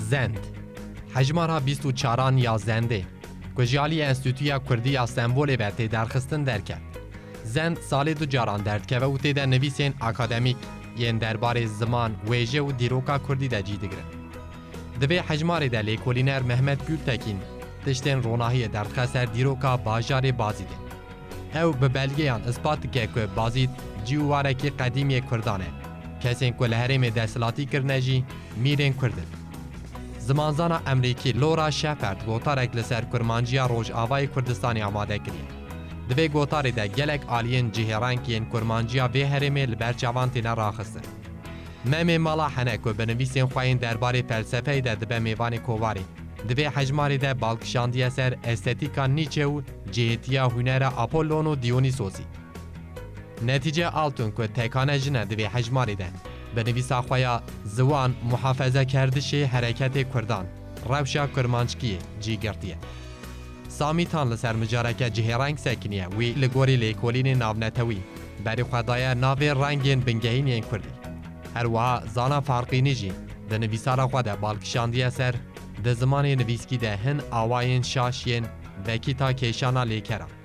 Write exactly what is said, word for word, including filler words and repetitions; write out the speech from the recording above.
Zend. Hejmara bîst û çaran ya Zendê, ku ji alî Enstîtuya Kurdî ya Stenbolê ve tê derxistin derket. Zend salê du caran derdikeve û tê de nivîsên akademîk yên derbarê ziman, wêje û dîroka kurdî de cî digirin. Di vê hejmarê de lêkolîner Mehmet Gultekin tiştên ronahiyê derdixe ser dîroka bajarê Bazîdê. Ew bi belgeyan ispat dike ku Bazîd cî û warekî qedîm yê Kurdan e. Kesên ku li herêmê desthilatî kirine jî mîrên Kurd in. Zimanzana Emerîkî Laura Shepherd gotarek li ser kurmanciya Rojavayê Kurdistanê amade kiriye. Di vê gotarê de gelek aliyên cihêreng yên kurmanciya vê herêmê li ber çavan têne raxistin. Memê Mala Hene ku bi nivîsên xwe yên derbarê felsefeyê de dibe mêvanê kovarê, di vê hejmarê de bal kişandiye ser estetîka Nietzsche û cihêtiya hunera Apollon û Dionysosî. Netîce Altun ku tekane jin e di vê hejmarê de, bi nivîsa xwe ya Ziwan, muhafezekerdişê hereketê Kurdan, rewşa kurmanckiyê cî girtiye. Samî Tan li ser mijareke cihêreng sekiniye, wî li gorî lêkolînê navnetewî berê xwe daye navê rengên bingehîn yên Kurdî. Her wiha Zana Farqînî jî di nivîsara xwe de bal kişandiye ser, di zimanê nivîskî de hin awayên şaş yên vekîta kêşana lêkeran.